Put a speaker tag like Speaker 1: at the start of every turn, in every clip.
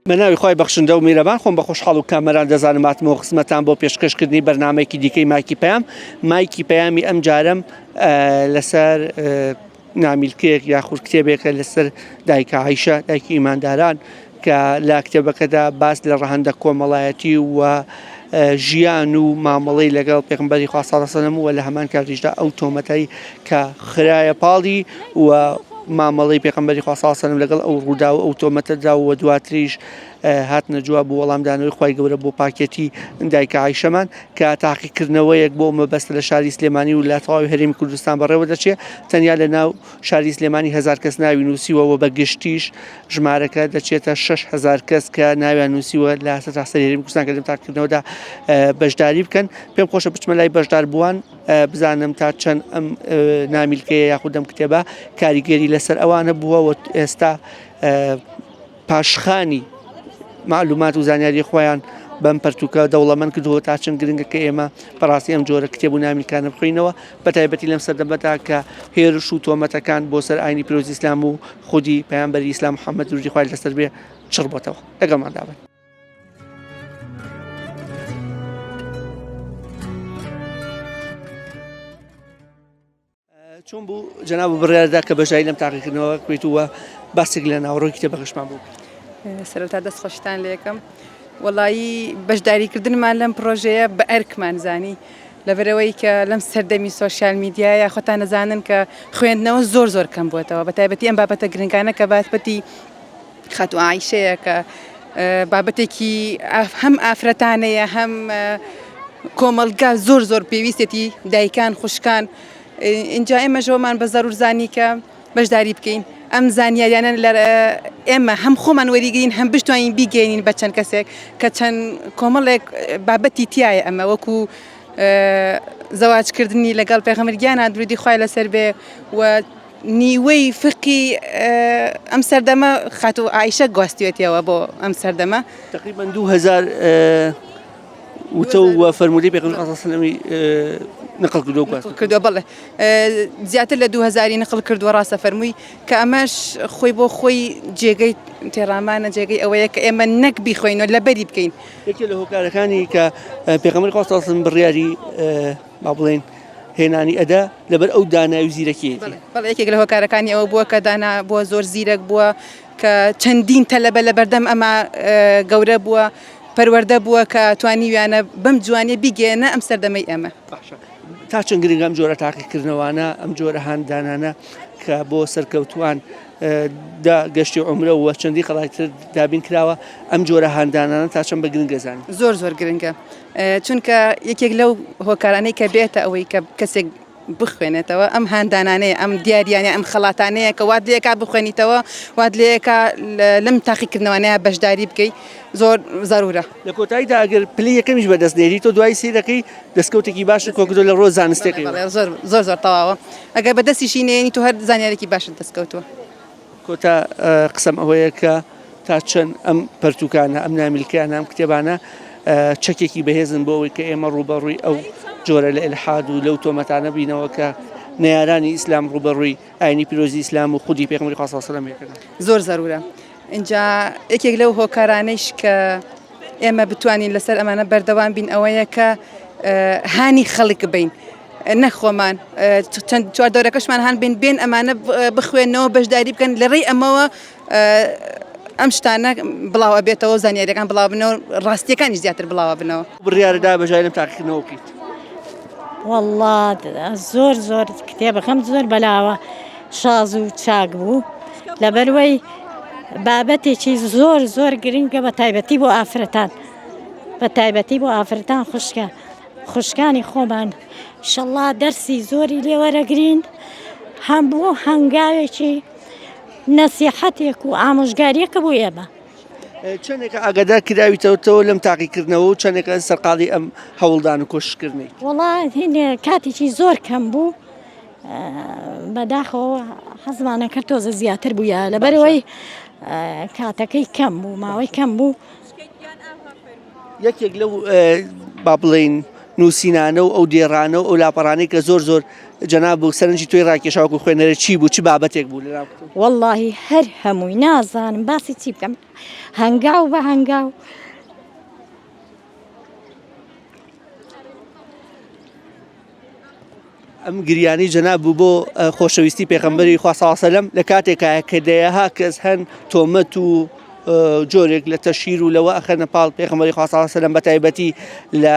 Speaker 1: بە ناوی خوای بەخشندە و میرەبان خۆم بە خۆشحاڵ و کامەران دەزانم هاتمەوە خزمەتان بۆ پێشکەشکردنی بەرنامەیەکی دیکەی مایکی پەیام مایکی پەیامی ئەم جارەم لەسەر نامیلکەیەک یاخود کتێبێکە لەسەر دایکە عیشە دایکی ئیمانداران کە لە کتێبەکەدا باس لە ڕەهەندە کۆمەڵایەتی و ژیان و مامەڵەی لەگەڵ پێغمبەری خوا صلی الله علیه و لە هەمان کاتیشدا ئەو تۆمەتای کە خرایە پاڵی و مامەڵەی پێغەمبەری خوا صلی الله علیه و لەگەڵ ئەو ڕووداو ئەو تۆمەتەدا و دواتریش هاتنە جواب و وەڵامدانەوەی خوای گەورە بۆ پاکێتی دایکە عایشەمان کە تاقیکردنەوەیەک بۆ مەبەست لە شاری سلێمانی و لە تەواوی هەرێمی کوردستان بەڕێوە دەچێت تەنیا لە ناو شاری سلێمانی هەزار کەس ناوی نووسیوە و بە گشتیش ژمارەکە دەچێتە 6000 کەس کە ناویان نووسیوە لە سەرتاسەری هەرێمی کوردستان کە لەم تاقیکردنەوەدا بەشداری بکەن پێم خۆشە بچمە لای بەشداربووان بزانم تا چەند ئەم نامیلکەیە یاخود ئەم کتێبە کاریگەری لەسەر ئەوانە بووە و ئێستا پاشخانی معلومات و زانیاری خۆیان بەم پەرتوکە دەوڵەمەند کردووە تا چەند گرنگە کە ئێمە بەڕاستی ئەم جۆرە کتێب و نامیلکانە بخوێنەوە بە تایبەتی لەم سەردەمەدا کە هێرش و تۆمەتەکان بۆ سەر ئاینی پیرۆزی ئیسلام و خودی پەیامبەری ئیسلام محەممەد درودی خوای لەسەر بێ چڕ بۆتەوە لەگەڵماندا بن. چۆن بوو جەناب بڕیاردا کە بەشداری لەم تاقیکردنەوە بکەیت و باسێک لە ناوەڕۆکی کتێبەکەشمان بۆ بکەیت؟
Speaker 2: سەرەتا دەست خۆشتان لێکەم وەڵایی بەشداریکردنمان لەم پرۆژەیە بە ئەرکمان زانی لەبەرەوەی کە لەم سەردەمی سۆشیال میدیایە خۆتان نەزانن کە خوێندنەوە زۆر زۆر کەم بووەتەوە بە تایبەتی ئەم بابەتە گرنگانە کە بابەتی خاتوو عایشەیە کە بابەتێکی هەم ئافرەتانەیە هەم کۆمەڵگا زۆر زۆر پێویستێتی دایکان خوشکان اینجا ئێمە ژەوەمان بە زەرور زانی کە بەشداری بکەین ئەم زانیاریانە لە ئێمە هەم خۆمان وەریگرین هەم بشتوانین بیگەێنین بە چەند کەسێک کە چەند کۆمەڵێک بابەتی تایە ئەمە وەکو زەواجکردنی لەگەڵ پێغەمبەر گیانە درودی خوای لەسەر بێ و نیوەی فقی ئەم سەردەمە خاتوو ئایشە گواستوێتیەوە بۆ ئەم سەردەمە.
Speaker 1: تقریبا 2000 وتە و فەرموودەی پێغەمبەر صلی الله علیه و سلم نقل کردووە و
Speaker 2: گواستووە. کردووە بەڵێ زیاتر لە 2000 نقل کردووە ڕاستە فەرمووی کە ئەمەش خۆی بۆ خۆی جێگەی تێڕامانە جێگەی ئەوەیە کە ئێمە نەک بیخۆینەوە لەبەری بکەین.
Speaker 1: یەکێ لە هۆکارەکانی کە پێغەمبەری خوا صلی الله علیه و سلم بڕیاری با بڵێین هێنانی ئەدا لەبەر ئەو دانایی و زیرەکیەتی.
Speaker 2: بەڵێ یەکێک لە هۆکارەکانی ئەوە بووە کە دانا بووە زۆر زیرەک بووە کە چەندین تەلەبە لە بەردەم ئەمە گەورە بووە پەروەردە بووە کە توانیویانە بەم جوانیە بیگەیەنە ئەم سەردەمەی ئێمە.
Speaker 1: باشە تا چەند گرنگە ئەم جۆرە تاقیکردنەوانە ئەم جۆرە هاندانانە کە بۆ سەرکەوتووان دا گەشتی عومرە و چەندی خەڵاتی تر دابین کراوە ئەم جۆرە هاندانانە تا چەند بە گرنگ دەزانی؟
Speaker 2: زۆر زۆر گرنگە چونکە یەکێک لەو هۆکارانەی کە بێتە ئەوەی کە کەسێک بخوێنێتەوە ئەم هاندانانەیە ئەم دیاریانە ئەم خەڵاتانەیە کە وات لێکا بخوێنیتەوە وات لێکا لەم تاقیکردنەوانەیە بەشداری بکەیت زۆر زەرورە.
Speaker 1: لە کۆتاییدا ئەگەر پلەی یەکەمیش بەدەست نێری تۆ دوایی سەیرەکەی دەستکەوتێکی باشت کۆکردووە لە ڕووە زانستیەکەیەوە.
Speaker 2: بەڵێ زۆر زۆر زۆر تەواوە ئەگەر بەدەستیشی نەیەنی تۆ هەر زانیارێکی باشت دەستکەوتووە.
Speaker 1: کۆتا قسەم ئەوەیە کە تا چەند ئەم پەرتوکانە ئەم نامیلکانە ئەم کتێبانە چەکێکی بەهێزن بۆ ئەوەی کە ئێمە ڕووبەڕووی ئەو جۆرە لە ئیلحاد و لەو تۆمەتانە بینەوە کە نەیارانی ئیسلام ڕووبەڕووی ئاینی پیرۆزی ئیسلام و خودی پێغەمبەری خوا صلی الله علیه و سلم یەکەن.
Speaker 2: زۆر زەرورە ئینجا یەکێک لەو هۆکارانەیش کە ئێمە بتوانین لەسەر ئەمانە بەردەوام بین ئەوەیە کە هانی خەڵک بین نەک خۆمان چەند چواردەورەکەشمان هان بین بێن ئەمانە بخوێنەوە بەشداری بکەن لە ڕێی ئەمەوە ئەم شتانە بڵاو ئەبێتەوە زانیاریەکان بڵاو بنەوە ڕاستیەکانیش زیاتر بڵاوە بنەوە.
Speaker 1: بڕیاردا بەشداری لەم تاقیکردنەوە بکەیت؟
Speaker 3: وەڵڵا زۆر زۆر کتێبەکەم زۆر بەلاوە شاز و چاک بوو لەبەروەی بابەتێکی زۆر زۆر گرنگە بە تایبەتی بۆ ئافرەتان بە تایبەتی بۆ ئافرەتان خوشکە خوشکانی خۆمان شەڵا دەرسی زۆری لێوەرەگرین هەموو هەنگاوێکی نەسیحەتێک و ئامۆژگاریەکە بۆ ئێمە.
Speaker 1: چەندێکە ئاگادار کراویتەوەتەوە لەم تاقیکردنەوە و چەندێکە سەرقاڵی ئەم هەوڵدان و کۆششکردنەی؟
Speaker 3: وەڵا هینێ کاتێکی زۆر کەم بوو بەداخەوە حەزمانە کرد تۆزە زیاتر بووە لەبەرەوەی کاتەکەی کەم بوو ماوەی کەم بوو.
Speaker 1: یەکێک لەو با بڵێین نووسینانە و ئەو دێڕانە و ئەو لاپەڕانەی کە زۆر زۆر. جەناب و سەرنجی تۆی ڕاکێشا وەکو خوێنەرە چی بوو چ بابەتێک بوو لەناو کتێب؟
Speaker 3: وەڵاهی هەر هەمووی نازانم باسی چی بکەم هەنگاو بە هەنگاو.
Speaker 1: ئەم گریانەی جەناب بوو بۆ خۆشەویستی پێغەمبەری خوا صلی الله علیه و سلم لە کاتێکایە کە دەیەها کەس هەن تۆمەت و جۆرێک لە تەشهیر و لەوە ئەخەنە پاڵ پێغەمبەری خوا صلی الله علیه و سلم بە تایبەتی لە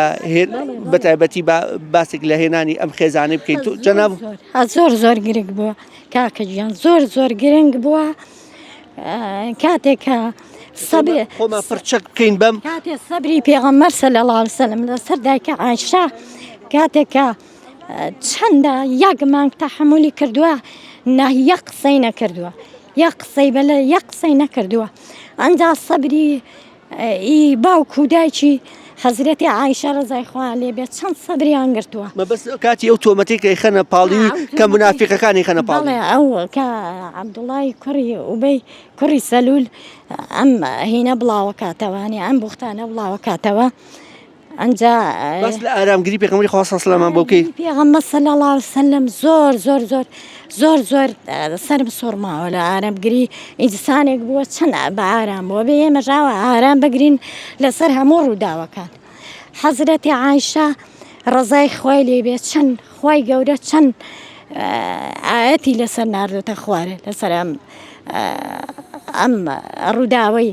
Speaker 1: بە تایبەتی باسێک لە هێنانی ئەم خێزانەی بکەیت تو جەناب
Speaker 3: زۆر زۆر گرنگ بووە کاکە گیان زۆر زۆر گرنگ بووە کاتێک کە
Speaker 1: سەبێ خۆمان پرچەک بکەین بەم
Speaker 3: کاتێ سەبری پێغەمبەر صلی الله علیه وسلم لەسەر دایکە عایشە کاتێک کە چەندە یەک مانگ تەحەمولی کردووە نە یەک قسەی نەکردووە یەک قسەی بەلە یەک قسەی نەکردووە ئەنجا سەبری ئی باوک و دایکی حەزرەتی عایشە ڕەزای خوایان لێ بێت چەند سەبریان گرتووە.
Speaker 1: مەبەست کاتی ئەو تۆمەتەی کە ئەیخەنە پاڵی کە مونافیقەکان ئەیخەنە پاڵی.
Speaker 3: بەڵێ ئەو کە عەبدوڵای کوڕی ئوبەی کوڕی سەلول ئەم هینە بڵاوەکاتەوە هەنێ ئەم بوختانە بڵاوەکاتەوە ئەنجا
Speaker 1: باس لە ئارامگری پێغەمبەری خوا صلی الله علیه و سلم بۆ بکەی.
Speaker 3: پێغەمبەر صلی الله علیه وسلم زۆر زۆر زۆر زۆر زۆر سەرم سوڕماوە لە ئارامگری ئینسانێک بووە چەند بە ئارام بووە بێ ئێمەش ئاوا ئارام بگرین لەسەر هەموو ڕووداوەکان حەزرەتی عایشە ڕەزای خوای لێ بێ چەند خوای گەورە چەند ئاەتی لەسەر ناردۆتە خوارێ لەسەر ئەم ئەم ڕووداوەی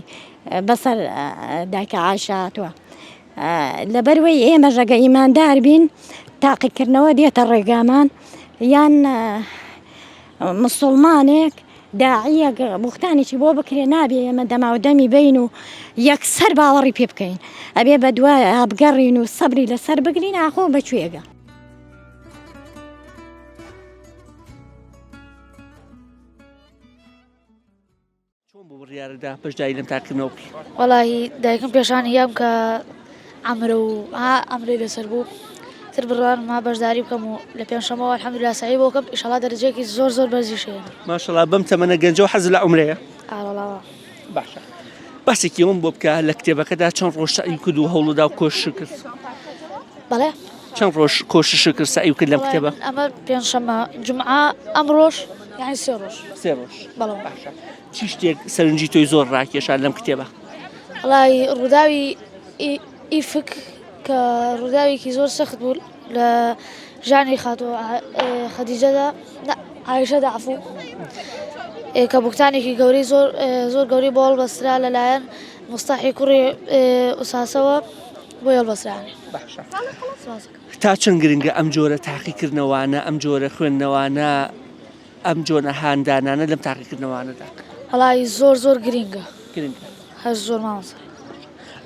Speaker 3: بەسەر دایکە عایشە هاتووە لەبەروەی ئێمەش ئەگە ئیماندار بین تاقیکردنەوە دێتە ڕێگامان یان مسلمانێک داعیەک بوختانێکی بۆ بکرێ نابێ ئێمە دەماودەمی بین و یەکسەر باوەڕی پێ بکەین ئەبێ بە دوای بگەڕین و سەبری لەسەر بگرین ئاخۆ بەکوێگە.
Speaker 1: چۆن بۆ بڕیارەدا بەشداری لەم تاقیکردنەوە بکەی؟
Speaker 4: وەڵاهی دایکم پێشانی یام کە عەمرە و ها ئەمرەی لەسەر بوو تر بڕوانم ها بەشداری بکەم و لە پێنجشەمەوە الحمدلله سەعی بۆ بکەم ئیشەڵا دەرەجەیەکی زۆر زۆر بەرزیش هێنم.
Speaker 1: ماشەڵا بەم تەمەنە گەنجەوە حەزت لە عومرەیە؟
Speaker 4: ئاوەڵا.
Speaker 1: باشە باسێکی ئەوەم بۆ بکە لە کتێبەکەدا چەند ڕۆژ سەعی کرد و هەوڵدا و کۆشش کرد؟
Speaker 4: بەڵێ.
Speaker 1: چەند ڕۆژ کۆشش کرد سەعی کرد لەم کتێبە؟
Speaker 4: ئەمە پێنجشەممە جومعە ئەمڕۆش یانی سێ ڕۆژ.
Speaker 1: سێ ڕۆژ.
Speaker 4: بەڵێ.
Speaker 1: باشە چی شتێک سەرنجی تۆی زۆر ڕاکێشا لەم کتێبە؟
Speaker 4: وەڵای ڕووداوی ئیفک کە ڕووداوێکی زۆر سەخت بوو لە ژانی خاتوو خەدیجەدا عایشەدا عەفوو کە بوختانێکی گەورەی زۆر زۆر گەورەی بۆ هەڵبەسترا لەلایەن مستاحی کوڕی ئوساسەوە بۆی هەڵبەسترانی.
Speaker 1: باشە تا چەند گرنگە ئەم جۆرە تاقیکردنەوانە ئەم جۆرە خوێندنەوانە ئەم جۆرە هاندانانە لەم تاقیکردنەوانەدا؟
Speaker 4: وەڵایی زۆر زۆر گرینگە.
Speaker 1: گرنگە.
Speaker 4: هەر زۆر مامۆستا.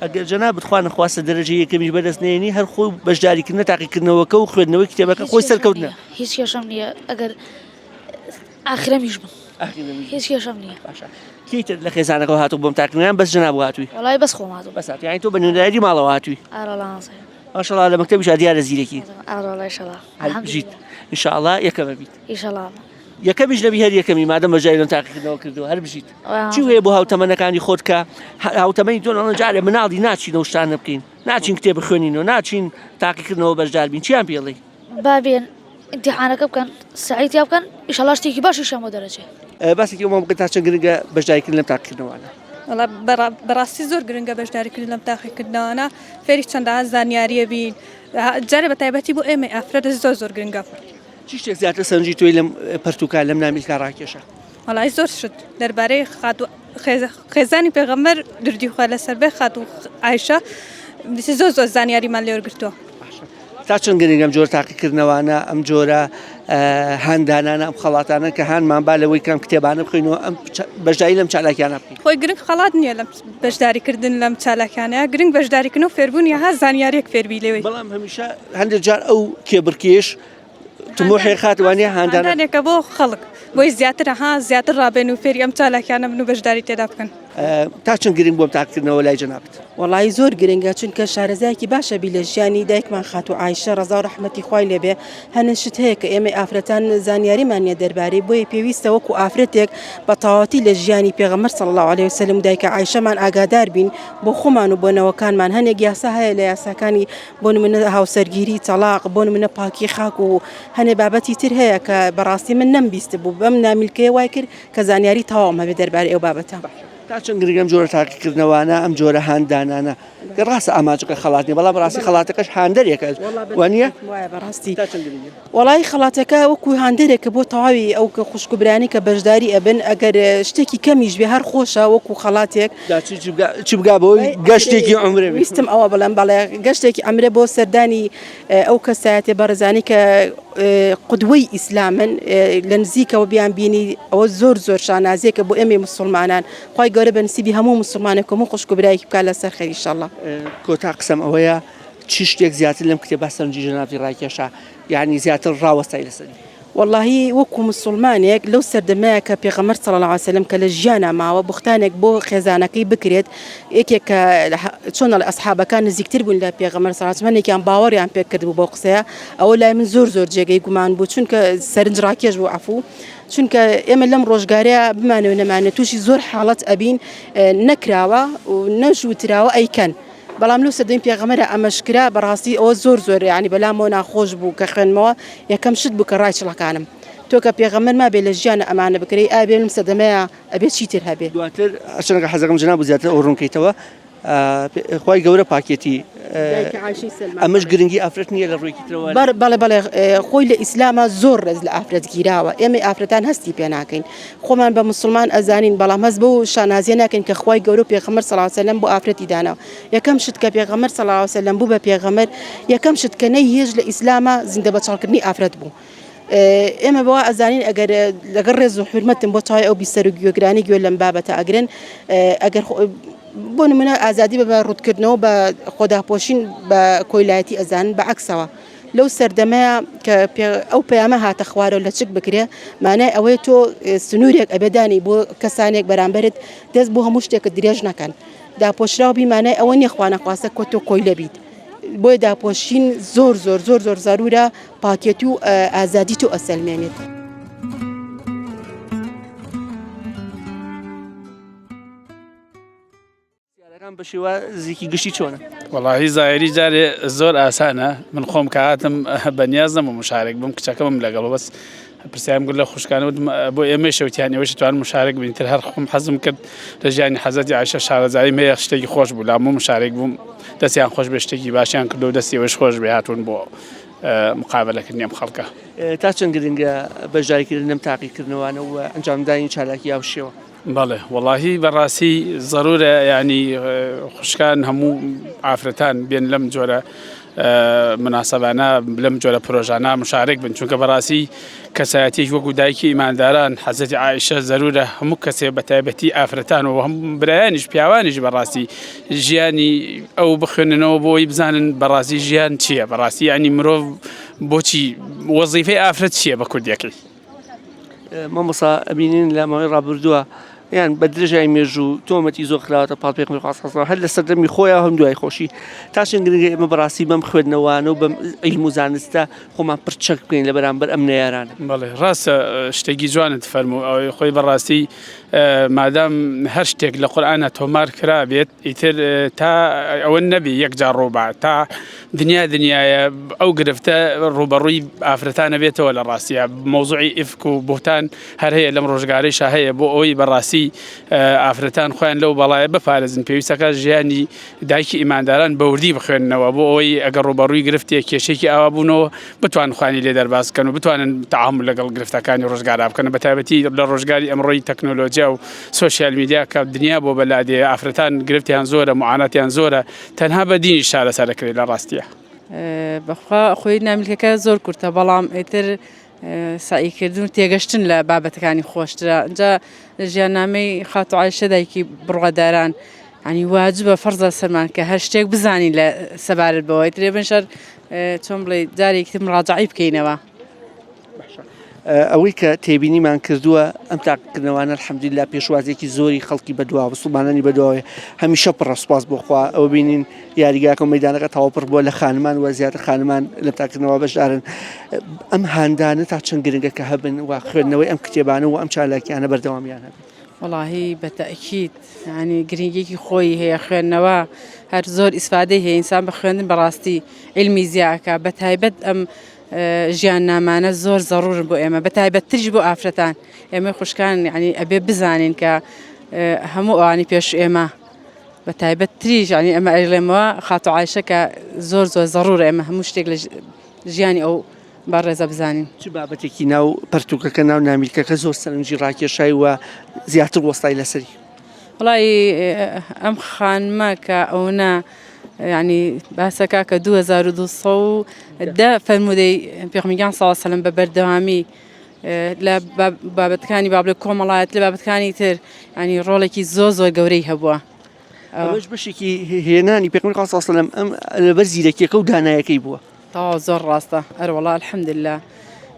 Speaker 1: ئەگەر جەنابت خوا نەخواستە دەرەجەی یەکەمیش بەدەست نەیەنی هەر خۆی بەشداریکردنە تاقیکردنەوەکە و خوێندنەوەی کتێبەکە خۆی سەرکەوتنە.
Speaker 4: هیچ کێشەم نییە ئەگەر ئاخرەمیش بم. هیچ کێشەم نییە.
Speaker 1: باشە کێی تر لە خێزانەکەوە هاتوو بۆم تاقیکردنەوە یان بەس جەناب هاتووی؟
Speaker 4: وەڵایی بەس خۆم هاتووم.
Speaker 1: بەس هاتووی یانی تۆ بە نوێنەرایەتی ماڵەوە هاتووی؟
Speaker 4: ئارە وەڵا مامۆستا.
Speaker 1: ماشەڵا لە مەکتەبیشا دیارە زیرەکی.
Speaker 4: ئارە وەڵا ئیشەڵا.
Speaker 1: هەر بژیت ئینشاڵا یەکەمە بیت.
Speaker 4: ئیشەڵا.
Speaker 1: یەکەمیش نەبی هەر یەکەمی مادەم بەشداری لەم تاقیکردنەوە کردووە هەر بژیت. چی هەیە بۆ هاوتەمەنەکانی خۆت کە هاوتەمەنی تۆ ئەڵێن جارێ مناڵی ناچین ئەو شتانە بکەین ناچین کتێب بخوێنینەوە ناچین تاقیکردنەوە بەشدار بین چیان پێڵێی؟
Speaker 4: با بێن ئیمتیحانەکە بکەن سەعی تیا بکەن ئیشەڵا شتێکی باشیشیان بۆ دەرەچێ.
Speaker 1: باسێکی ئەومان بکە تا چەند گرنگە بەشداریکردن لەم تاقیکردنەوانە؟
Speaker 5: وەڵا بەڕاستی زۆر گرنگە بەشداریکردن لەم تاقیکردنەوانە فێری چەندەها زانیاریە بین جارێ بە تایبەتی بۆ ئێمەی ئافرەت زۆر زۆر گرنگە.
Speaker 1: چی شتێک زیاتر سەرنجی تۆی لەم پەرتوکە لەم نامیلکە ڕاکێشا؟
Speaker 5: وەڵای زۆر شت دەربارەی خاتوو خێزانی پێغەمبەر دردی خوا لەسەر بێ خاتوو عایشە زۆر زۆر زانیاریمان لێ وەرگرتووە.
Speaker 1: تا چەند گرنگە ئەم جۆرە تاقیکردنەوانە ئەم جۆرە هاندانانە ئەم خەڵاتانە کە هانمان با لەوەی کەم کتێبانە بخوێنەوە ئەم بەشداری لەم چالاکیانە بکەین
Speaker 5: خۆی گرنگ خەڵات نییە لەم بەشداریکردن لەم چالاکیانە گرنگ بەشداریکردن و فێربوونی ها زانیاریەک فێربی لێوەی
Speaker 1: بەڵام هەمیشە هەندێک جار ئەو کێبڕکێش تموحێ خاتوانە
Speaker 5: هاندانێکە بۆ خەڵک بۆی زیاتر ها زیاتر ڕابێن و فێری ئەم چالاکیانە بن و بەشداری تێدا بکەن.
Speaker 1: تا چەند گرنگ بۆم تاقیکردنەوە لای جەنابت؟
Speaker 6: وەڵایی زۆر گرنگە چونکە شارەزایەکی باشە بی لە ژیانی دایکمان خاتوو عایشە ڕەزا و ڕەحمەتی خوای لێبێ هەنێ شت هەیە کە ئێمەی ئافرەتان زانیاریمان نیە دەربارەی بۆیە پێویستە وەکو ئافرەتێک بە تەواوەتی لە ژیانی پێغەمبەر صلی اللە علیه وسلم و دایکە عایشەمان ئاگادار بین بۆ خۆمان و بۆ نەوەکانمان هەنێک یاسا هەیە لە یاساکانی بۆ نمونە هاوسەرگیری تەڵاق بۆ نمونە پاکی خاک و هەنێ بابەتی تر هەیە کە بەڕاستی من نەمبیستبوو بەم نامیلکەیە وای کرد کە زانیاری تەواوم هەبێ دەربارەی ئەو بابەتە.
Speaker 1: تا چەند گرنگە ئەم جۆرە تاقیکردنەوانە، ئەم جۆرە هاندانانە؟ کە ڕاستە ئامانجەکە خەڵات نییە، بەڵام بەڕاستی خەڵاتەکەش هاندەرێکە، وانییە؟
Speaker 6: وایە بەڕاستی.
Speaker 1: تا چەند گرنگە؟
Speaker 6: وەڵایی خەڵاتەکە وەکو هاندەرێکە بۆ تەواوی ئەو خوشک و برایانەی کە بەشداری ئەبن، ئەگەر شتێکی کەمیش بێ هەر خۆشە وەکو خەڵاتێک.
Speaker 1: جا چ بگا بەوەی گەشتێکی عومرە بێ.
Speaker 6: ویستم ئەوە بڵێم، بەڵێ گەشتێکی عومرە بۆ سەردانی ئەو کەسایەتیە بەڕێزانەی کە قودوەی ئیسلامن لە نزیکەوە بیان بینی ئەوە زۆر زۆر شانازیەکە بۆ ئێمەی موسڵمانان خوای گەورە بە نسیبی هەموو موسڵمانێک و هەموو خوشک و برایەکی بکات لەسەر خێر ئیشەڵا.
Speaker 1: کۆتا قسەم ئەوەیە چ شتێک زیاتر لەم کتێبە سەرنجی جەنابتی ڕاکێشا یانی زیاتر ڕاوەستای لەسەری؟
Speaker 6: وەڵاهی وەکو موسوڵمانێک لەو سەردەمەیا کە پێغەمبەر صلی اللە علیە وسلم کە لە ژیانا ماوە بوختانێک بۆ خێزانەکەی بکرێت یەکێک کە چۆن ئەڵێ ئەسحابەکان نزیکتر بوون لە پێغەمبەر صلی اللە علیە وسلم هەنێکیان باوەڕیان پێ کردبوو بەو قسەیە ئەوە لای من زۆر زۆر جێگەی گومان بوو چونکە سەرنج ڕاکێش بوو عەفوو چونکە ئێمە لەم ڕۆژگارەیە بمانەوێ نەمانەوێ تووشی زۆر حاڵەت ئەبین نەکراوە و نەژوتراوە ئەیکەن. بەڵام لەو سەردەمی پێغەمبەرا ئەمەش کرا بەڕاستی ئەوە زۆر زۆر یانی بەلامەوە ناخۆش بوو کە خوێندمەوە یەکەم شت بوو کە ڕایچڵەکانم تۆ کە پێغەمبەر مابێ لە ژیانە ئەمانە بکرێی ئا بێ لەم سەردەمەیا ئەبێ چیتر هەبێ.
Speaker 1: دواتر هەرچەندە حەزەکەم جەنابت زیاتر ئەوە ڕوونکەیتەوە خوای گەورە پاکێتی
Speaker 6: دایکە عایشەی سەلمان
Speaker 1: ئەمەش گرنگی ئافرەت نییە لە ڕوویەکی ترەوە
Speaker 6: بەڵێ بەڵێ بەڵێ خۆی لە ئیسلاما زۆر ڕێز لە ئافرەت گیراوە ئێمەی ئافرەتان هەستی پێ ناکەین خۆمان بە موسڵمان ئەزانین بەڵام هەست بەو شانازیە ناکەین کە خوای گەورە و پێغەمبەر صلی اللە علیە وسلم بۆ ئافرەتی داناوە یەکەم شت کە پێغەمبەر صلی اللە علیە وسلم بوو بە پێغەمبەر یەکەم شت کە نەیهێشت لە ئیسلاما زیندە بەچاڵکردنی ئافرەت بوو ئێمە بەوە ئەزانین ئەگەر لەگەڵ ڕێز و حورمەتم بۆ تەواوی ئەو بیسەر و گوێگرانی گوێ لەم بابەتە ئەگرن ئەگەر بۆ نمونە ئازادی بە ڕوتکردنەوە بە خۆداپۆشین بە کۆیلایەتی ئەزانن بە عەکسەوە لەو سەردەمەیا کە ئەو پەیامە هاتە خوارەوە لەچک بکرێ مانای ئەوەیە تۆ سنوورێک ئەبێ دانی بۆ کەسانێک بەرامبەرت دەست بۆ هەموو شتێکت درێژ نەکەن داپۆشراو بی مانای ئەوە نییە خوانەخواستە کۆ تۆ کۆیلە بیت بۆیە داپۆشین زۆر زۆر زۆر زۆر زەرورە پاکێتی و ئازادی تۆ ئەسەلمێنێت.
Speaker 1: پرسیارەکان بە شێوازێکی گشتی چۆنە؟
Speaker 7: وەڵاهی زاهیری جارێ زۆر ئاسانە من خۆم کە هاتم بە نیاز نەبووم مشارێک بم کچەکەمم لەگەڵ بەس پرسیارم کرد لە خوشکانە وتم بۆ ئێمەی شەوتیان ئێوەش توان مشارێک بین تر هەر خۆم حەزم کرد لە ژیانی حەزرەتی عایشە شارەزاییم هەیە شتێکی خۆش بوو لام مشارێک بووم دەستیان خۆش بێ شتێکی باشیان کردو دەستی ئێوەش خۆش بێ هاتوون بۆ مقابلەکردنی ئەم خەڵکە.
Speaker 1: تا چەند گرنگە بەشداریکردن لەم تاقیکردنەوانە و ئەنجامدانی چالاکی هاوشێوە؟
Speaker 7: بەڵێ وەڵاهی بەڕاستی زەرورە یانی خوشکان هەموو ئافرەتان بێن لەم جۆرە مناسبانە لەم جۆرە پرۆژانە مشارێک بن چونکە بەڕاستی کەسایەتیش وەکو دایکی ئیمانداران حەزەتی عیشە زەرورە هەموو کەسێ بە تایبەتی ئافرەتان و هەم برایانیش پیاوانیش بەڕاستی ژیانی ئەو بخوێننەوە بۆی بزانن بەڕاستی ژیان چییە بەڕاستی ینی مرۆڤ بۆچی وەزیفەی ئافرەت چییە بە کوردیەکەی
Speaker 1: مامۆستا ئەبینین لە ماوەی ڕابردووە یان بە درێژای مێژوو تۆمەتی زۆر خراوەتە پاڵ پێغەمبەری خوا صلی اللە علیه و سلم هەر لە سەردەمی خۆیان هەم دوای خۆشی تا چەند گرنگە ئێمە بەڕاستی بەم خوێندنەوانە و بەم عیلم و زانستە خۆمان پرچەک بکەین لە بەرامبەر ئەم نەیارانە.
Speaker 7: بەڵێ ڕاستە شتێکی جوانت فەرموو ئەوەی خۆی بەڕاستی مادام هەر شتێک لە قورئانە تۆمار کرابێت ئیتر تا ئەوە نەبی یەکجار ڕووبا تا دنیا دنیایە ئەو گرفتە ڕووبەڕووی ئافرەتانە بێتەوە لە ڕاستیە مەوزوعی ئیفک و بوهتان هەر هەیە لەم ڕۆژگارەیشا هەیە بۆ ئەوەی بەڕاستی ئافرەتان خۆیان لەو بەڵایە بپارێزن پێویستەکە ژیانی دایکی ئیمانداران بەوردی بخوێننەوە بۆ ئەوەی ئەگەر ڕووبەڕووی گرفتێک کێشێکی ئاوا بوونەوە بتوان خوانی لێ دەرباز بکەن و بتوانن تەعامول لەگەڵ گرفتەکانی ڕۆژگارا بکەن بە تایبەتی لە ڕۆژگاری ئەمڕۆی تەکنۆلۆژیا و سۆشیال میدیا کە دنیا بۆ بەلادێ ئافرەتان گرفتیان زۆرە معاناتیان زۆرە تەنها بە دینیش چارەسەر ئەکرێت لە ڕاستیا.
Speaker 2: بەخوا خۆی نامیلکەکە زۆر کورتە بەڵام ئیتر سەعیکردن و تێگەشتن لە بابەتەکانی خۆشترە ئینجا لە ژیاننامەی خاتوو عایشە دایکی بڕواداران ینی واجبە فەرزە سەرمان کە هەر شتێک بزانین لە سەبارەت بەوەی ترێ بن شەر چۆن بڵێ جارێکی تر مڕاجعی بکەینەوە.
Speaker 1: ئەوەی کە تێبینیمان کردووە ئەم تاقیکردنەوانە الحمدللە پێشوازیەکی زۆری خەڵکی بەدواوە مسوڵمانانی بەدواوەیە هەمیشە پڕە سوپاس بۆ خوا ئەوە بینین یاریگاکە و مەدانەکە تەواو پڕ بووە لە خانمان و زیاتر خانمان لە تاکردنەوە بەشدارن ئەم هاندانە تا چەند گرنگە کە هەبن و خوێندنەوەی ئەم کتێبانە و ئەم چالاکیانە بەردەوامیان هەبێت.
Speaker 2: وەڵاهی بە تەئکید یانی گرنگیەکی خۆی هەیە خوێندنەوە هەر زۆر ئیسفادەی هەیە ئینسان بە خوێندن بەڕاستی علمی زیاکە بە تایبەت ئەم ژیان نامانە زۆر زەڕورن بۆ ئێمە بە تایبەتتریش بۆ ئافرەتان ئێمە خوشکان یعنی ئەبێ بزانین کە هەموو ئەوانی پێش ئێمە بە تایبەت تریش یعنی ئەمە ئەیڵێمەوە خاتو عایشە کە زۆر زۆر زەڕورە ئێمە هەموو شتێک لە ژیانی ئەو بەڕێزە بزانین.
Speaker 1: چ بابەتێکی ناو پەرتووکەکە ناو نامیلکەکە زۆر سەرنجی ڕاکێشای و زیاتر وەستای لەسەری؟
Speaker 2: وەڵی ئەم خانمە کە ئەوەنە یعنی باسەکە کە 2210 فەرموودەی پێغەمبەر صلی الله علیه و سلم بە بەردەوامی لە بابەتەکانی بابلە کۆمەڵایەت لە بابەتەکانی تر ینی ڕۆڵێکی زۆر زۆر گەورەی هەبووە.
Speaker 1: ئەمەش بەشێکی هێنانی پێغەمبەر صلی الله علیه و سلم ئەم لەبەر زیرەکیەکە و دانایەکەی بووە.
Speaker 2: تەواو زۆر ڕاستە ئەروەڵا الحمدللە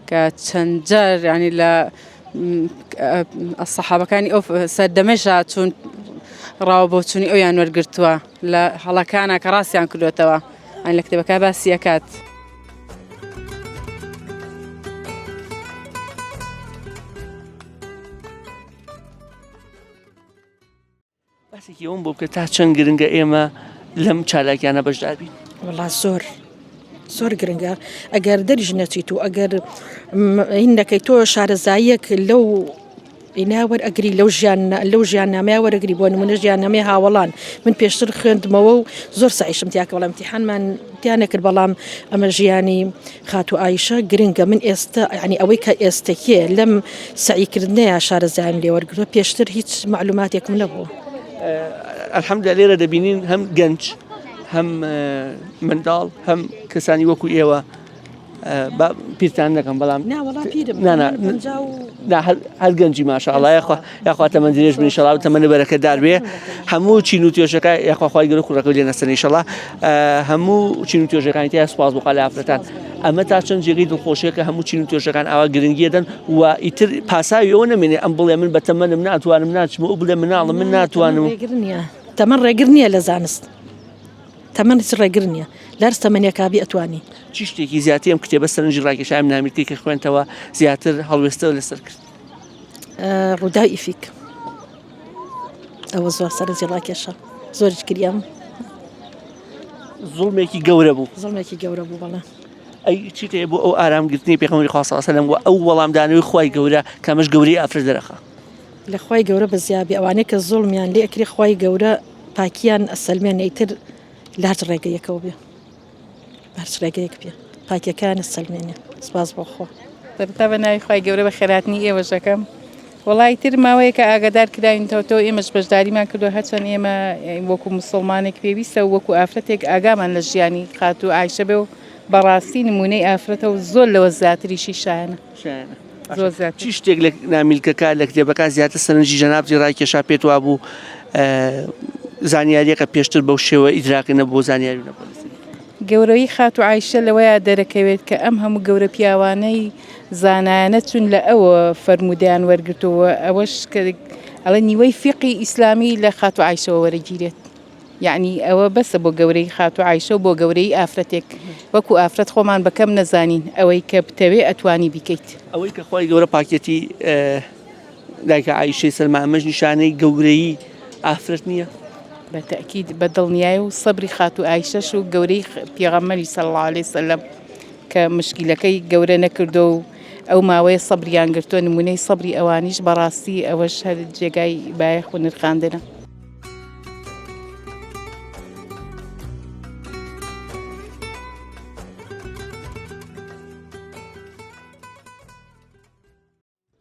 Speaker 2: کە چەند جار ینی لە سەحابەکانی ئەو سەردەمەشا چون ڕاوە بۆچوونی ئەویان وەرگرتووە لە هەڵەکانە کە ڕاستیان کردوێتەوە ئەن لە کتێبەکە باسی ئەکات.
Speaker 1: باسێکی ئەوم بۆ بکە تا چەند گرنگە ئێمە لەم چالاکیانە بەشدار بین
Speaker 8: وەڵا زۆر زۆر گرنگە ئەگەر دەریش نەچیت و ئەگەر هین نەکەی تۆ شارەزاییەک لەو ئینا وەرئەگری لەو ژیان لەو ژیان نامەیە وەرەگری بۆ نمونە ژیان نامەی هاوەڵان من پێشتر خوێندمەوە و زۆر سعیشم تیاکە بەڵام امتحانمان تیا نەکرد بەڵام ئەمە ژیانی خاتوو ئایشە گرنگە من ئێستا یعنی ئەوەی کە ئێستەکێ لەم سەعیکردنەیە شارەزایم لێوەرگرتووە پێشتر هیچ معلوماتێکم نەبوو.
Speaker 1: الحمدلله لێرە دەبینین هەم گەنج هەم منداڵ هەم کەسانی وەکو ئێوە با پیرتان نەکەم بەڵام هەر گەنجی ماشاءاللە یاخوا یاخوا تەمەن درێژ بن ئینشاءاللە و تەمەنی بەرەکەتدار بێ هەموو چین و توێژەکە یاخوا خوای گەورە کوڕەکەی لێ نەسەنێ ئینشاءاللە هەموو چین و توێژەکانی تیا سوپاس بۆ خوا لە ئافرەتان ئەمە تا چەند جێگەی دڵخۆشیە کە هەموو چین و توێژەکان ئاوا گرنگیە دەن و ئیتر پاساوی ئەوە نەمێنێ ئەم بڵێ من بە تەمەنم ناتوانم ناچم ئەو بڵێ مناڵم من ناتوانم
Speaker 8: ڕێگر نییە تەمەن ڕێگر نییە لە زانست تەمەن هیچ ڕێگر نییە لەرز تەمەنێکا بی ئەتوانی.
Speaker 1: چی شتێکی زیاتر ئەم کتێبە سەرنجی ڕاکێشا ئەم نامیلکەی کە خوێندتەوە زیاتر هەڵوێستەوە لەسەر کرد؟
Speaker 8: ڕووداوی ئیفیک ئەوە زۆر سەرنجی ڕاکێشا زۆریش گریام.
Speaker 1: زوڵمێکی گەورە بوو.
Speaker 8: زوڵمێکی گەورە بوو بەڵێ.
Speaker 1: ئەی چیت هەیە بۆ ئەو ئارامگرتنی پێغەمبەری خوا صلی اللە علیه و سلم و ئەو وەڵامدانەوەی خوای گەورە کە ئەمەش گەورەی ئافرەت دەرەخا؟
Speaker 8: لە خوای گەورە بەزیابی ئەوانەی کە زوڵمیان لێ ئەکرێ خوای گەورە پاکیان ئەسەلمێنێ ئیتر لە هەرچ ڕێگەیەکەوە بێ بە هەرچ ڕێگەیەک بێ پاکیەکەیان ئەسەلمێنێ سپاس بۆ خوا.
Speaker 2: سەرەتا بە ناوی خوای گەورە بە خێرهاتنی ئێوەش ئەکەم وەڵا ئیتر ماوەیەکە ئاگادار کراوینەوە تۆ ئێمەش بەشداریمان کردووە هەرچەند ئێمە وەکو مسوڵمانێک پێویستە و وەکو ئافرەتێک ئاگامان لە ژیانی خاتوو عایشە بێ و بەڕاستی نمونەی ئافرەتە و زۆر لەوە زیاتریشی شایەنە.
Speaker 1: شایەنە. زۆر زیاتر. چی شتێک لە نامیلکەکە لە کتێبەکە زیاتر سەرنجی جەنابتی ڕاکێشا پێت وابوو زانیاریەکە پێشتر بەو شێوە ئیدراقی نەبوو زانیاری نەبوو لەسەری؟
Speaker 2: گەورەیی خاتوو عایشە لەوەیا دەرەکەوێت کە ئەم هەموو گەورە پیاوانەی زانایانە چون لە ئەوە فەرموودەیان وەرگرتووە ئەوەش کە ئەڵێ نیوەی فیقی ئیسلامی لە خاتوو عایشەوە وەرەگیرێت یەعنی ئەوە بەسە بۆ گەورەی خاتوو عایشە و بۆ گەورەی ئافرەتێک وەکو ئافرەت خۆمان بە کەم نەزانین ئەوەی کە بتەوێ ئەتوانی بیکەیت.
Speaker 1: ئەوەی کە خوای گەورە پاکێتی دایکە عایشەی سەلما ئەمەش نیشانەی گەورەیی ئافرەت نییە؟
Speaker 2: بە تەئکید بە دڵنیای و سەبری خاتوو عایشەش و گەورەی پێغەمبەری صلی اللە علیە وسلم کە مشکیلەکەی گەورە نەکردو و ئەو ماوەیە سەبریان گرتووە نمونەی سەبری ئەوانیش بەڕاستی ئەوەش هەر جێگای بایەخ و نرخاندنە.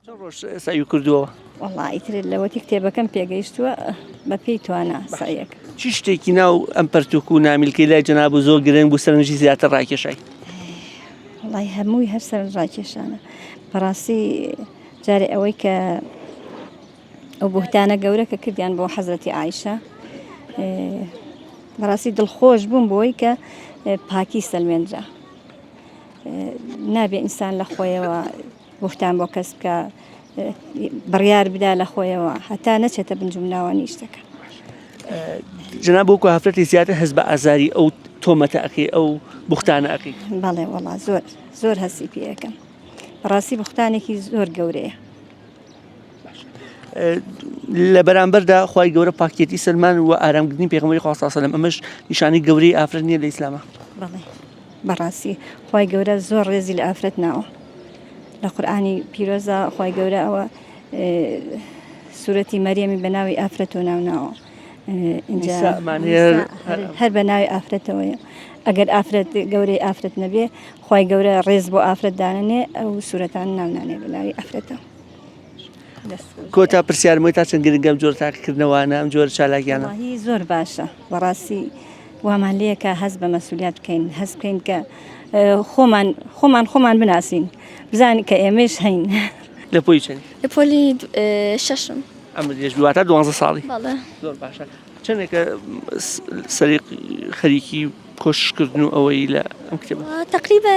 Speaker 1: چەند ڕۆژ سەعی کردووە؟
Speaker 3: وەڵا ئیتر لەوەتی کتێبەکەم پێگەیشتووە بە پێی توانا سەعیەکەم.
Speaker 1: چی شتێکی ناو ئەم پەرتوک و نامیلکەی لای جەناب و زۆر گرنگ بوو سەرنجی زیاتر ڕاکێشای؟
Speaker 3: وەڵای هەمووی هەر سەرنج ڕاکێشانە بەڕاستی جارێ ئەوەی کە ئەو بوهتانە گەورە کە کردیان بۆ حەزرەتی عیشە بەڕاستی دڵخۆش بووم بۆی کە پاکی سەلمێنرا نابێ ئینسان لە خۆیەوە.
Speaker 9: بوختان بۆ کەس بکە بڕیار بدا لە خۆیەوە هەتا نەچێتە بنجومناوانی شتەکە.
Speaker 1: جناب وەکو ئافرەتی زیاتر هەست بە ئازاری ئەو تۆمەتە ئەکەی ئەو بوختانە ئەکەی؟
Speaker 9: بەڵێ وەڵا زۆر زۆر هەستی پێ ئەکەم بەڕاستی بوختانێکی زۆر گەورەیە.
Speaker 1: لە بەرامبەردا خوای گەورە پاکیەتی سەلمان و ئارامگرتنی پێغەمبەری خوا صلی الله علیه و سلم ئەمەش نیشانەی گەورەی ئافرەت نییە لە ئیسلامە؟
Speaker 9: بەڵێ بەڕاستی خوای گەورە زۆر ڕێزی لە ئافرەت ناوە لە قورئانی پیرۆزە خوای گەورە ئەوە سورەتی مەریەمی بە ناوی ئافرەتەوە ناو ناوە ئینجا هەر بە ناوی ئافرەتەوەیە ئەگەر ئافرەت گەورەی ئافرەت نەبێ خوای گەورە ڕێز بۆ ئافرەت دانەنێ ئەو سورەتان ناونانێ بە ناوی ئافرەتەوە.
Speaker 1: کۆتا پرسیارم تا چەند گرنگە ئەم جۆرە تاقیکردنەوانە ئەم جۆرە چالاکیانە؟
Speaker 9: وەڵاهی زۆر باشە بەڕاستی وامان لێکە هەست بە مەسولیات بکەین هەست بکەین کە خۆمان خۆمان خۆمان بناسین بزانین کە ئێمەش هەین.
Speaker 1: لە پۆلی چەندی؟
Speaker 10: لە پۆلی شەشم.
Speaker 1: ئەمە درێژ بوو واتە دوانزە ساڵی.
Speaker 10: بەڵێ.
Speaker 1: زۆر باشە چەندێکە سەریق خەریکی کۆششکردن و ئەوەی لە ئەم کتێبە؟
Speaker 10: تقریبا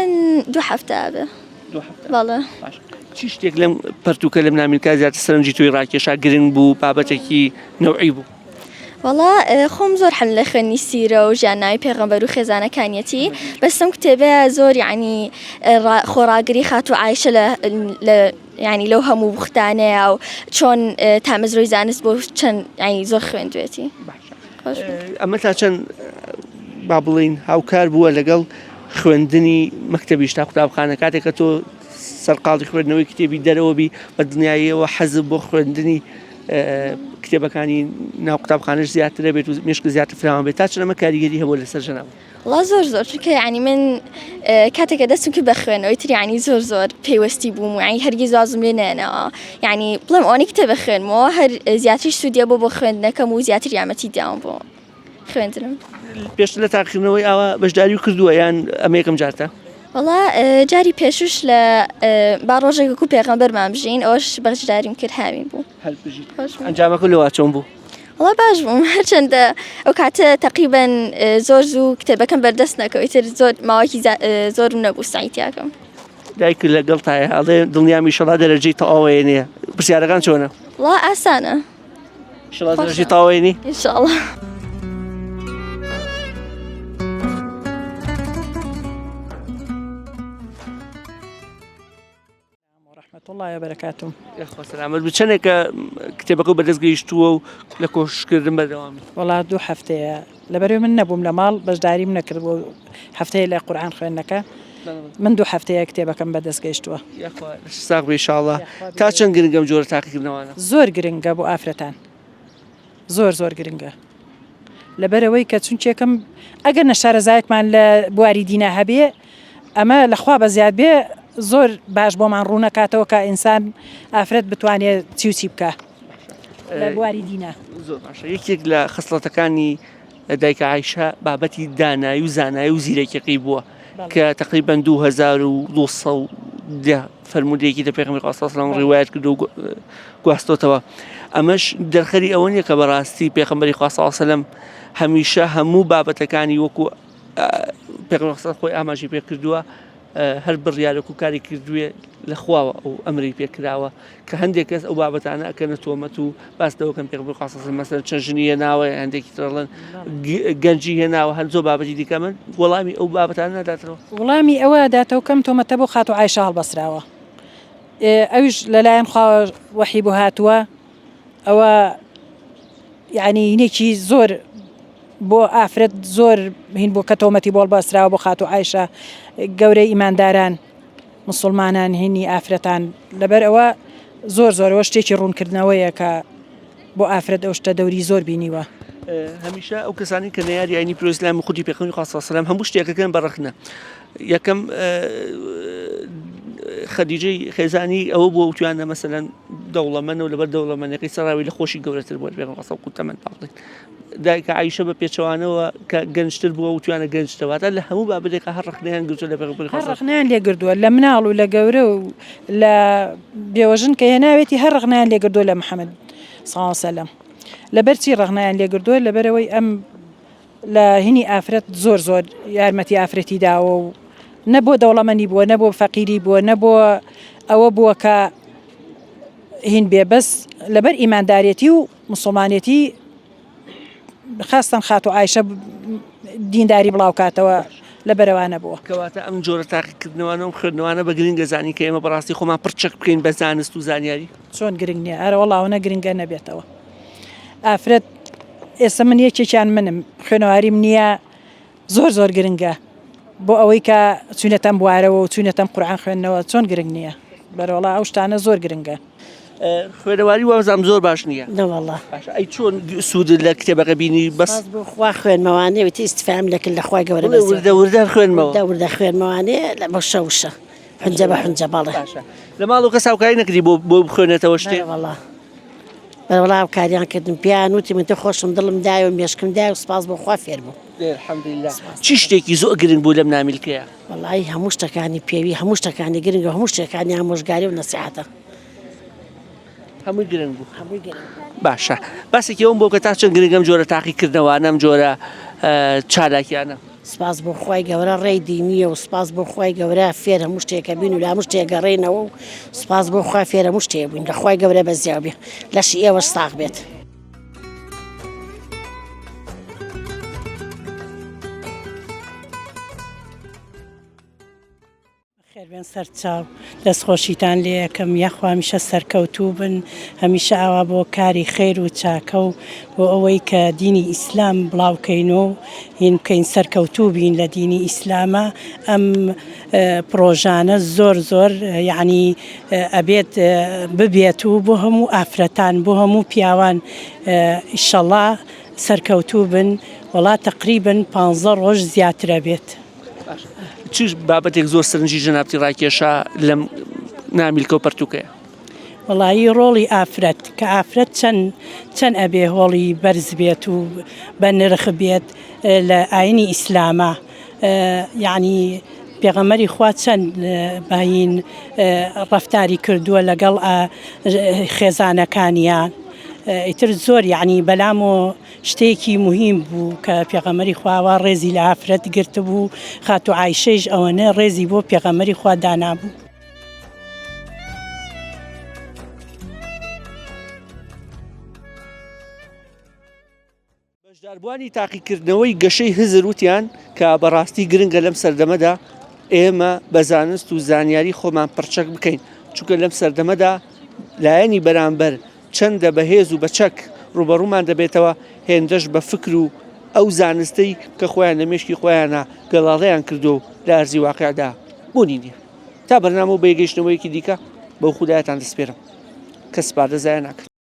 Speaker 10: دوو هەفتە ئەبێ.
Speaker 1: دوو هەفتە.
Speaker 10: بەڵێ.
Speaker 1: باش چی شتێک لەم پەرتووکە لەم نامیلکە زیاتر سەرنجی تۆی ڕاکێشا گرنگ بوو بابەتێکی نەوعی بوو؟
Speaker 10: وەڵا خۆم زۆر حەم لە خوێندنی سیرە و ژیانناوی پێغەمبەر و خێزانەکانیەتی بەس ئەم کتێبە زۆر یعنی خۆڕاگری خاتوو عایشە لە لە یعنی لەو هەموو بوختانەیە و چۆن تامەزرۆی زانست بۆ چەند یعنی زۆر خوێندوێتی
Speaker 1: ئەمە تا چەند با بڵین هاوکار بووە لەگەڵ خوێندنی مەکتەبیش تا قوتابخانە کاتێک کە تۆ سەرقاڵی خوێندنەوەی کتێبی دەرەوە بی بە دڵنیاییەوە حەزت بۆ خوێندنی کتێبەکانی ناو قوتابخانەش زیاترە بێت و مێشک زیاتر فراوان بێت تا چەند ئەمە کاریگەری هەبووە لەسەر ژنان؟
Speaker 10: وەڵا زۆر زۆر چونکە یعنی من کاتێک کە دەستم کرد بە خوێندنەوەی تر یعنی زۆر زۆر پەیوەستی بووم و یعنی هەرگیز وازم لێ نەهێناوە یعنی بڵێم ئەوانەی کتێبە خوێنمەوە هەر زیاتریش سوودیە بۆ بۆ خوێندنەکەم و زیاتر یارمەتی داوم بۆ خوێندنم.
Speaker 1: پێشتر لە تاقیکردنەوەی ئاوا بەشداری کردووە یان ئەمە یەکەم جارتە؟
Speaker 10: وەڵا جاری پێشوش لە با ڕۆژێک وەکو پێغەمبەرمان بژین ئەوەش بەشداریم کرد هاوین بوو.
Speaker 1: هەر بژیت. ئەنجامەکە لەوا چۆن بوو؟
Speaker 10: وەڵا باش بووم هەرچەندە ئەو کاتە تەقریبەن زۆر زوو کتێبەکەم بەردەست نەکەوت ئیتر زۆر ماوەیەکی زۆرم نەبوو سەعی تیاکەم.
Speaker 1: دایکت لەگەڵ تایە ئەڵێ دڵنیام ئیشەڵا دەرەجەی تەواوەیەنێ پرسیارەکان چۆنە؟
Speaker 10: وەڵا ئاسانە.
Speaker 1: ئیشەڵا دەرەجەی تەواوەیەنی؟
Speaker 10: ئینشاڵڵا.
Speaker 11: ورحمة الله وبركاته
Speaker 1: یاخوا سەلامەت بی چەندێکە کتێبەکە بەدەست گەیشتووە و لە کۆششکردن بەردەوامی؟
Speaker 11: وەڵا دوو هەفتەیە لەبەرەوەی من نەبووم لە ماڵ بەشداریم نەکرد بۆ هەفتەیە لە قورئان خوێندنەکە من دوو هەفتەیە کتێبەکەم بەدەست گەیشتووە.
Speaker 1: یاخوا ساغ بی ئیشاڵڵا. تا چەند گرنگە ئەم جۆرە تاقیکردنەوانە؟
Speaker 11: زۆر گرنگە بۆ ئافرەتان زۆر زۆر گرنگە لەبەرئەوەی کە چونکێکم ئەگەر نەشارەزایەکمان لە بواری دینا هەبێ ئەمە لەخوا بەزیاد بێ زۆر باش بۆمان ڕوونەکاتەوە کە ئینسان ئافرەت بتوانێت چی و چی بکە لە بواری دینا.
Speaker 1: زۆر باشە یەکێک لە خسڵەتەکانی دایکە عایشە بابەتی دانایی و زانایی و زیرەکیەکەی بووە کە تقریبا 2210 فەرموودەیەکی لە پێغەمبەری خوا صلی الله علیه و ڕیوایەت کردو و گواستۆتەوە ئەمەش دەرخەری ئەوە نییە کە بەڕاستی پێغەمبەری خوا صلی الله علیه و سلم هەمیشە هەموو بابەتەکانی وەکو پێغەمبەر خوا خۆی ئاماژەی پێ کردووە هەر بڕیارێک و کاری کردوێ لە خواوە ئەو ئەمری پێکراوە کە هەندێک کەس ئەو بابەتانە ئەکەنە تۆمەت و باس لەوە کەن پێغەمبەر خوا صلی الله علیه و سلم مەسەلەن چەند ژنی هێناوە هەندێکی تر ئەڵێن گەنجی هێناوە هەر زۆر بابەتی دیکە من وەڵامی ئەو بابەتانە ناداتەوە.
Speaker 11: وڵامی ئەوە داتەوە کەم تۆمەتە بۆ خاتوو عایشە هەڵبەستراوە ئەویش لەلایەن خواوە وەحی بۆ هاتووە ئەوە یعنی هینێکی زۆر بۆ ئافرەت زۆر هین بوو کە تۆمەتی بۆ هەڵبەستراوە بۆ خاتوو عایشە گەورەی ئیمانداران مسوڵمانان هینی ئافرەتان لەبەر ئەوە زۆر زۆرەوە شتێکی ڕوونکردنەوەیە کە بۆ ئافرەت ئەو شتە دەوری زۆر بینیوە.
Speaker 1: هەمیشە ئەو کەسانی کە نەیاری ئاینی پیرۆز ئیسلام و خودی پێخەمبەری خوا صلی الله علیه و سلم هەموو شتێکەکەن بە ڕەخنە یەکەم خەدیجەی خێزانی ئەوە بووە وتویانە مەسەلەن دەوڵەمەنە و لەبەر دەوڵەمەنەکەی سەراوی لە خۆشی گەورەتر بووە پێغەمبەر خوا صلی الله علیه و سلم دایکە عایشە بە پێچەوانەوە کە گەنجتر بووە وتویانە گەنجترە واتە لە هەموو بابەتێکا هەر ڕەخنەیان گرتووە لە پێغەمبەری خوا
Speaker 11: هەر ڕەخنەیان لێ گردووە لە مناڵ و لە گەورە و لە بێوەژن کە هێناوێتی هەر ڕەخنەیان لێ گردووە لە محمد صلی اللە علیە وسلم لەبەر چی ڕەخنەیان لێ گردووە لەبەرئەوەی ئەم لە هینی ئافرەت زۆر زۆر یارمەتی ئافرەتی داوە و نە بۆ دەوڵەمەنی بووە نە بۆ فەقیری بووە نە بۆ. ئەوە بووە کە هین بێ بەس لەبەر ئیماندارێتی و موسڵمانێتی خاستەن خاتوو عایشە دینداری بڵاوکاتەوە لەبەرئەوانە بووە.
Speaker 1: کەواتە ئەم جۆرە تاقیکردنەوانە و خوێندنەوانە بە گرنگ دەزانی کە ئێمە بەڕاستی خۆمان پڕ چەک بکەین بە زانست و زانیاری؟
Speaker 11: چۆن گرنگ نییە ئەرەوەڵا ئەوەنە گرنگە نەبێتەوە ئافرەت ئێستا من یەکێکیان منم خوێنەواریم نییە زۆر زۆر گرنگە بۆ ئەوەی کە چوینەتە ئەم بوارەوە و چوینەتە ئەم قورئان خوێندنەوە چۆن گرنگ نییە بەرەوەڵا ئەو شتانە زۆر گرنگە.
Speaker 1: خوێنەواری وابزانم زۆر باش نییە.
Speaker 12: نەوەڵا.
Speaker 1: باشە ئەی چۆن سوودت لە کتێبەکە بینی بەس.
Speaker 12: سپاس بۆ خوا خوێنمەوانێ وتی ئیستفام لەکرد لە خوای گەورە
Speaker 1: بڵێ وردە وردە خوێنمەوە.
Speaker 12: وردە وردە خوێنمەوانێ لە بۆ شەو وشە حونجە بە حونجە بەڵێ.
Speaker 1: باشە لە ماڵەوە کەس هاوکاری نەکردی بۆ بۆ بخوێنێتەوە شتێ؟
Speaker 12: بەرەوەڵا بەرەوەڵا هاوکاریان کردم پێیان وتی من تۆ خۆشم دڵم دایە و مێشکم دایە و سپاس بۆ خوا فێر بووم.
Speaker 1: الحمدللە چی شتێکی زۆر گرنگ بوو لەم نامیلکەیە؟
Speaker 12: وەڵایی هەموو شتەکانی پێوی هەموو شتەکانی گرنگە هەموو شتەکانی ئامۆژگاری و نەسیحەتە.
Speaker 1: هەمووی گرنگ بوو.
Speaker 12: هەمووی گرنگ
Speaker 1: باشە باسێکی ئەوم بۆ کە تا چەند گرنگە ئەم جۆرە تاقیکردنەوانە ئەم جۆرە چالاکیانە؟
Speaker 12: سپاس بۆ خوای گەورە ڕێی دینیە و سپاس بۆ خوای گەورە فێر هەموو شتێکە بین و لە هەموو شتێک گەڕێینەوە و سپاس بۆ خوا فێر هەموو شتێک بووین لە خوای گەورە بەزیاو بێ لەشی ئێوەش ساغ بێت.
Speaker 13: بەخێربێن سەرچاو دەستخۆشیتان لێ ئەکەم یاخوا هەمیشە سەرکەوتوو بن هەمیشە ئاوا بۆ کاری خێر و چاکە و بۆ ئەوەی کە دینی ئیسلام بڵاو کەین و هین بکەین سەرکەوتوو بین لە دینی ئیسلامە ئەم پڕۆژانە زۆر زۆر یعنی ئەبێت ببێت و بۆ هەموو ئافرەتان بۆ هەموو پیاوان ئیشەڵا سەرکەوتوو بن وەڵا تەقریبن پانزە ڕۆژ زیاترە بێت.
Speaker 1: چ بابەتێک زۆر سەرنجی جەنابتی ڕاکێشا لەم نامیلکە و پەرتوکەیە؟
Speaker 13: وەڵایی ڕۆڵی ئافرەت کە ئافرەت چەند چەند ئەبێ هۆڵی بەرز بێت و بە نرخ بێت لە ئاینی ئیسلامە یعنی پێغەمەری خوا چەند باین ڕەفتاری کردووە لەگەڵ خێزانەکانیان ئیتر زۆر یعنی بەلام و شتێکی موهیم بوو کە پێغەمبەری خوا وا ڕێزی لە ئافرەت گرتبوو، خاتوو عائیشەیش ئەوەنە ڕێزی بۆ پێغەمبەری خوا دانابوو.
Speaker 1: بەشداربووانی تاقیکردنەوەی گەشەی هزر وتیان کە بەڕاستی گرنگە لەم سەردەمەدا ئێمە بە زانست و زانیاری خۆمان پڕچەک بکەین چونکە لەم سەردەمەدا لایەنی بەرامبەر چەندە بەهێز و بە چەک ڕووبەڕوومان دەبێتەوە، هێندەش بە فکر و ئەو زانستەی کە خۆیان لە مێشکی خۆیانا گەڵاڵەیان کردووە و لە ئەرزی واقیعدا بوونی نییە. تا بەرنامە و بەیەکگەیشتنەوەیەکی دیکە بەو خودایەتان دەسپێرم کە سپاردە زایە ناکات.